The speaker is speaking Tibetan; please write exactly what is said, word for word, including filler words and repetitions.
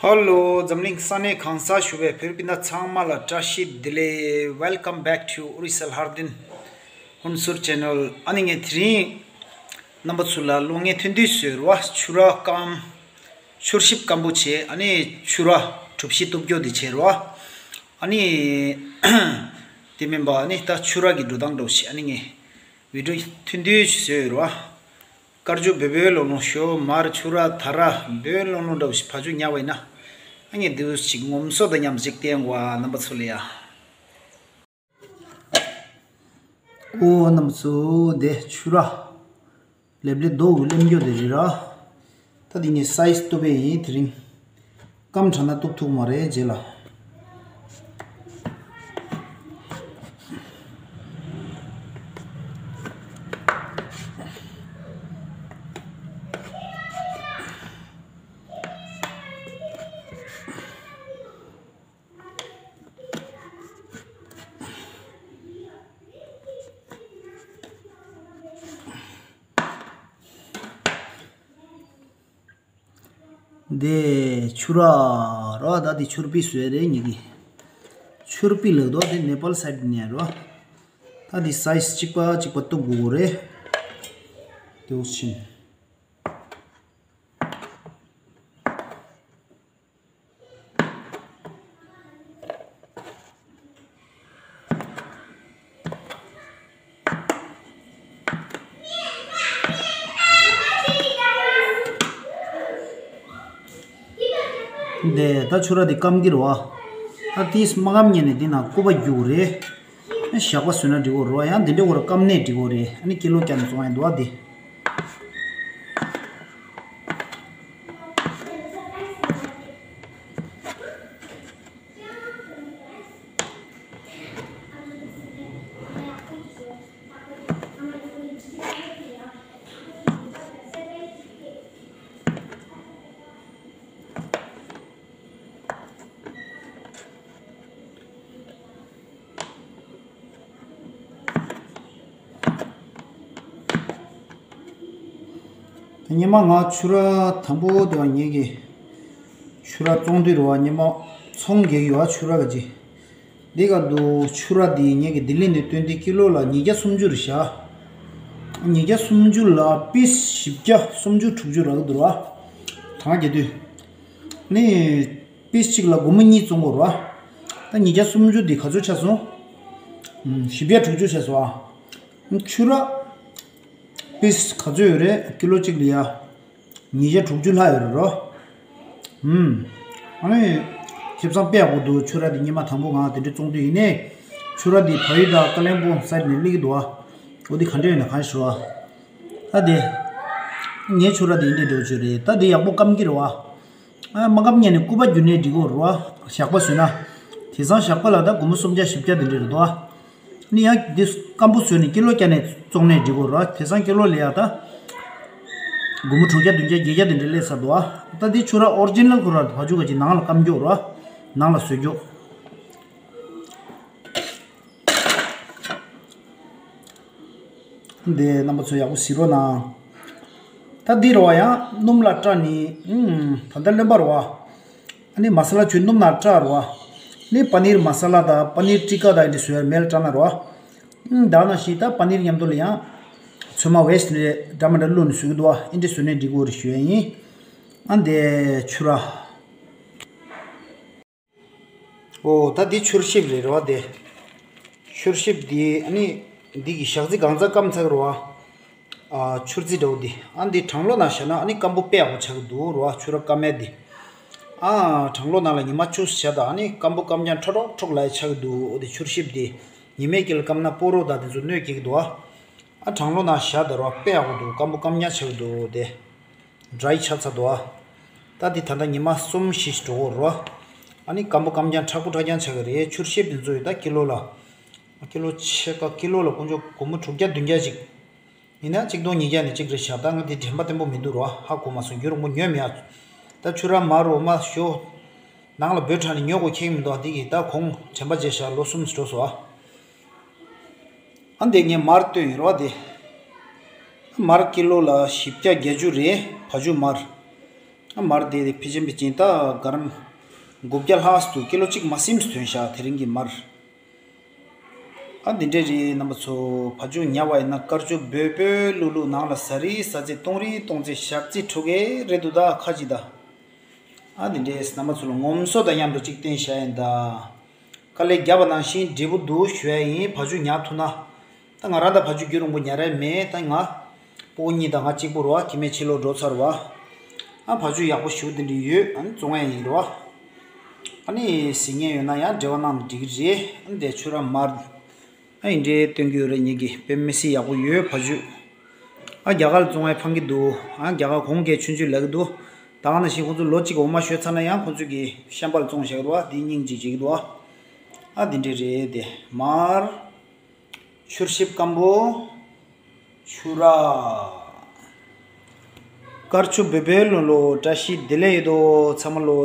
ཧེ་ལོ། འཛམ་གླིང་ས་གནས་གང་སར་བཞུགས་པའི་བོད་རིགས་སྤུན་ཟླ་ཚང་མ་ལ་བཀྲ་ཤིས་བདེ་ལེགས། Welcome back to Orissa Hardin ཧོན་སུར་channel། ཨ་ནི་ངས་དེ་རིང་རྣམ་པ་ཚོ་ལ་གློག་བརྙན་ཐུང་ཐུང་བཟོས་རོ། ཆུ་ར་སྐམ། ཆུར་ཞིབ་སྐམ་པོ་བྱས། ཨ་ནི་ཆུ་ར་གྲུ་བཞི་གཏུབ་རྒྱུ་དེ་བྱས་རོ། ཨ་ནི་དེ་མིན་པ་ཨ་ནི་ད་ཆུ་ར་གི་འགྲོ་སྟངས་འདྲ་བོ་ཞིག་ཨ་ནི་ངས་བི་ཌི་ཡོ་ཐུང་ཐུང་ཞིག་བཟོས་རོ། དཀར་ཆུ་འབེལ་འབེལ་ལོང་ལོང་ཤོ་མར་ཆུ་ར་ཐ་ར་འབེལ་ལོང་ལོང་འདྲ་བོ་ཞིག་ཕར་ཚུར་ཉར་བ་ཡིན་ན། ཨ་ངས་འདི་ཞིག་ངོམ་སོ་དང་མཉམ་ཞིག་བསྟན་གོ་རྣམ་པ་ཚོ་ལ་ཡ། ཨོ་རྣམ་པ་ཚོ་དེ་ཆུ་ར་ལེབ་ལེབ་རྡོ་གུ་ལེམ་རྒྱུ་དེ་རེད་ར། ད་དེ་ངས་སའི་ཛི་གཏུབ་པའི་ཡིན་དེ་རིང་། སྐམ་དྲགས་ན་གཏུབ་ཐུབ་མ་རེད་རྗེས་ལ། འདི་ཆུ་ར་ར་ད་འདི་ཆུར་པི་བཟོས་རེད་ཉིད་ཀྱི། ཆུར་པི་ལགས་དོ་འདི་ནེ་པཱལ་སའི་ཌི་ནས་རོ། ད་འདི་སའི་ཛི་གཅིག་པ་གཅིག་པ་གཏུབ་དགོས་གོ་རེད། དེ་འུ་ཕྱིན། འདི་ད་ཆུ་ར་འདི་སྐམ་གྱི་རེད་བ། ད་དེས་མ་སྐམ་ཉན་ནས་འདི་ན་སྐུད་པ་རྒྱུག་རེད། ཞག་པ་བཟོས་ན་འགྲིག་གོ་རེད་བ། ཡང་འདི་འདྲ་བོར་སྐམ་ནས་འགྲིག་གོ་རེད། ཨ་ནི་ཀི་ལོ་བརྒྱབ་ནས་བཙོང་ཡ་འདུག་བ་འདི། ད་ཉི་མ་ང་ཆུ་ར་དང་པོ་དེ་བ་ངེད་ཀྱི་ཆུ་ར་བཙོང་དུས་རེད་བ། ཉི་མ་ཚོང་རྒྱག་ཡོད་བ་ཆུ་ར་ག་ཅི། འདི་ག་འདུག་ཆུ་ར་འདི་ངེད་ཀྱི་ལྡི་ལི་ནས་བཏོན་ཏེ་ཀི་ལོ་ལ་ཉིས་བརྒྱ་སུམ་ཅུ་རེད་ཤག་ཉིས་བརྒྱ་སུམ་ཅུ་ལ་པིས་བཞི་བརྒྱ་སུམ་ཅུ་དྲུག་ཅུ་རག་གི་འདུག་ར། གྲངས་རྒྱག་དུས། ནི། པིས་གཅིག་ལ་སྒོར་མོ་གཉིས་བཙོང་དགོས་ར། ད་ཉིས་བརྒྱ་སུམ་ཅུ་འདི་ག་ཚོད་ཆགས་སོང་། ཨུམ། བཞི་བརྒྱ་དྲུག་ཅུ་ཆགས་སོང་ཨ། ཆུ་ར། པིས་ག་ཚོད་ཡོད་རེད་ཀི་ལོ་གཅིག་ལ་ཡ། ཉིས་བརྒྱ་དྲུག་ཅུ་ལྷག་ཡོད་རེད་རོ། ཨུམ། ཨ་ནི། ཁེ་བཟང་དཔེ་ཡག་པོ་འདུག་ཆུ་ར་འདི་ཉི་མ་དང་པོ་ང་དེ་འདྲ་བཙོང་དུས་ཡིན་ནའི། ཆུ་ར་འདི་བལ་ཡུལ་དང་ཀ་ལོན་སྦུག་སའིཌ་ནས་སླེབས་ཀྱི་འདུག་ཨ། འོ་འདི་ག་འདྲ་ཡོད་ན་གང་ཞུ་ཨ། ད་དེ། ངའི་ཆུ་ར་འདི་འདྲ་འགྲོ་རྒྱུ་རེད། ད་འདི་ཡག་པོ་སྐམ་གྱི་རེད་བ། ཨ། མ་སྐམ་ཉན་ནས་སྐུད་པ་རྒྱུག་ནས་འགྲིག་གོ་རེད་བ། ཞག་པ་བཟོས་ན། དེང་སང་ཞག་པ་ལ་ད་སྒོར་མོ་སུམ་བརྒྱ་བཞི་བརྒྱ་དེ་འདྲ་རེད་དོ། ནི་ཡང་འདི་སྐམ་པོ་བཟོས་ནས་ཀི་ལོ་བརྒྱབ་ནས་བཙོང་ནས་འགྲིག་གོ་རེད་བ། དེང་སང་ཀི་ལོ་ལས་ཡག་ད། སྒོར་མོ་དྲུག་བརྒྱ་བདུན་བརྒྱ་བརྒྱད་བརྒྱ་དེ་འདྲ་སླེབས་ཚར་འདུག་བ། ད་འདི་ཆུ་ར་ཨོ་རི་ཇི་ནལ་ཁོ་ར་བ་ཆུ་ག་ཅིག་ནང་ལ་སྐམ་རྒྱུ་རེད་བ། ནང་ལ་བཟོས་རྒྱུ། འདི་རྣམ་པ་ཚོ་ཡག་པོ་གཟིགས་རོགས་གནང་། ད་འདི་རེད་བ། ཡང་སྣུམ་ལ་བཀྲ་ནི། ཨུམ། ད་ལྟ་རློན་པ་རེད་བ། ཨ་ནི་མ་ས་ལ་ཆུ་སྣུམ་ནང་བཀྲ་རེད་བ། ནི་པ་ནིར་མ་ས་ལ་དང་པ་ནིར་ཊི་ཀ་དང་འདི་བཟོས་མེལ་བཀྲ་ན་རེད་བ། ཨུམ། ད་ནང་བཞིན་ད་པ་ནིར་མཉམ་དུ་ལ་ཡང་། ཚོད་མ་ཝེ་སི་ཊི་ནི་འདྲ་མི་འདྲ་བླུགས་ནས་བཟོ་གི་འདུག་བ། ཨིན་འདྲ་བཟོས་ནས་འགྲིག་གི་རེད་ཞུ་ཡ་ཡིན། ཨ་འདི་ཆུ་ར། ཨོ། ད་འདི་ཆུར་ཞིབ་རེད་རེད་བ་དེ། ཆུར་ཞིབ་འདི་ཨ་ནི། འདི་གི་ཞག་རྩི་གང་ཚ་སྐམ་ཚ་གི་རེད་བ། ཨ། ཆུར་རྩི་འདྲ་བོ་འདི། ཨ་འདི་གྲང་གློག་ནང་བཞག་ན་ཨ་ནི་སྐམ་པོ་དཔེ་ཡག་པོ་ཆགས་ཀྱི་འདུག་རེད་བ། ཆུ་ར་སྐམ་ཡ་འདི། ཨ། གྲང་གློག་ནང་ལ་ཉི་མ་བཅུ་བཞག་དང་ཨ་ནི་སྐམ་པོ་སྐམ་རྐྱང་ཁྲོག་ཁྲོག་ཁྲོག་ལ་ཡ་ཆགས་ཀྱི་འདུག་འོ་དེ་ཆུར་ཞིབ་འདི། ཉི་མའི་དཀྱིལ་སྐམ་ན་སྤོ་རོ་དང་དེ་ཚོ་གནོད་སྐྱེལ་གྱི་འདུག་བ། ཨ། གྲང་གློག་ནང་བཞག་དང་རེད་བ། དཔེ་ཡག་པོ་འདུག་སྐམ་པོ་སྐམ་རྐྱང་ཆགས་ཀྱི་འདུག་འོ་དེ། ཌ་རའི་ཆགས་ཚར་འདུག་ཨ། ད་འདི་ད་ལྟ་ཉི་མ་གསུམ་བཞི་ཞིག་འགྲོ་གི་རེད་བ། ཨ་ནི་སྐམ་པོ་སྐམ་རྐྱང་མཁྲེགས་པོ་མཁྲེགས་རྐྱང་ཆགས་ཀྱི་རེད། ཆུར་ཞིབ་འདི་ཚོ་ཡོད་ད་ཀི་ལོ་ལ། ཀི་ལོ་ཕྱེད་ཀ་ཀི་ལོ་ལ་དཀོན་མཆོག་སྒོར་མོ་དྲུག་བརྒྱ་བདུན་བརྒྱ་ཅིག་ཡིན་ན་གཅིག་སྟོང་ཉིས་བརྒྱ་ནས་གཅིག་རེད་ཤག་ད་ང་འདི་དྲན་པ་བརྟན་པོ་མི་འདུག་རེད་བ། ཧ་གོ་མ་སོང་། རྒྱུན་རིང་པོ་ཉོས་མེད་ཨ། ད་ཆུ་ར་མར་འོ་མ་ཞོ། ནང་ལ་འབོལ་དྲགས་ནས་ཉོ་དགོས་ཁེལ་མི་འདུག་ཨ། འདི་གིས་ད་གོང་དྲན་པ་བརྗེད་ཤག་ལོ་གསུམ་འགྲོ་སོང་ཨ། ཨ་འདི་ངས་མར་བཏོན་ཡོད་རེད་བ་དེ། མར་ཀི་ལོ་ལ་བཞི་བརྒྱ་བརྒྱད་ཅུ་རེད། བ་ཕྱུགས་མར། ཨ་མར་དེ་ཕི་ཅན་ཕི་ཅན་ད་ག་རམ་དགུ་བརྒྱ་ལྷག་ཙམ་འདུག་ཀི་ལོ་གཅིག་མ་ཟིན་ཙམ་ཐོན་ཤག་དེ་རིང་གི་མར། ཨ་འདི་འདྲས་རེད་རྣམ་པ་ཚོ། བ་ཕྱུགས་ཉར་བ་ཡིན་ན་དཀར་ཕྱུག་འབོལ་འབོལ་ལུག་ལུག། ནང་ལ་ཟ་རི་ཟ་རྩེ་སྟོང་རི་སྟོང་རྩེ་ཞག་རྩི་ཕྲུ་གུ་རེད་འདུག་ད་ཁ་ཅིག་ད། ཨ་འདི་འདྲས་རྣམ་པ་ཚོ་ལ་ངོམ་སོ་དང་མཉམ་དུ་གཅིག་བསྟན་བྱ་ཡིན་ད། དཀའ་ལས་བརྒྱབ་པ་ནང་བཞིན་འབྲས་བུ་འདུག་ཞུ་ཡ་ཡིན། བ་ཕྱུགས་ཉར་ཐུབ་ན། ད་ང་རང་ད་བ་ཕྱུགས་རྒྱུན་རིང་པོ་ཉར་ཡ་མེད། ད་ང་སྤུ་གུ་གཉིས་དང་ང་གཅིག་པུ་རེད་བ། ཁྱིམ་མི་ཕྱི་ལོགས་འགྲོ་ཚར་བ། ཨ་བ་ཕྱུགས་ཡག་པོ་ཞེ་པོ་དེ་འདྲ་ཡོད། ཨ་ནི་བཙོང་ཡ་ཡིན་རེད་བ། ཨ་ནི་ཟིན་མཁན་ཡོད་ན་ཡང་འབྲེལ་བ་གནང་འགྲིག་གི་རེད། ཨ་ནི་དེ་ཕྱུགས་ར་མར། ཨ་ཡིན་འདྲའི་སྟོན་གྱི་ཡོད་རེད། ངེད་ཀྱི་དཔེ་མི་སྲིད་ཡག་པོ་ཡོད་བ་ཕྱུགས། ཨ་རྒྱ་གར་ལ་བཙོང་བའི་ཕངས་ཀྱི་འདུག་ཨ་རྒྱ་གར་གོང་གས་ཆུང་ཆུང་ལབ་ཀྱི་འདུག་ད་ག་ནང་བཞིན་ཁོང་ཚོ་ལོ་གཅིག་འོ་མ་བཞོས་ཚར་ན་ཡང་ཁོང་ཚོས་ཀྱི་ཤམ་པ་ལ་བཙོང་བཞག་གི་འདུག་ཨ་དེ་སྙིང་རྗེ་བྱེད་ཀྱི་འདུག་ཨ། ཨ་འདི་འདྲས་རེད་དེ་མར། ཕྱུར་ཞིབ་སྐམ་པོ། ཕྱུ་ར། དཀར་ཕྱུག་འབོལ་འབོལ་ལུག་ལུག། བཀྲ་ཤིས་བདེ་ལེགས་ཡོད་དོ་ཚང་མ་ལོ།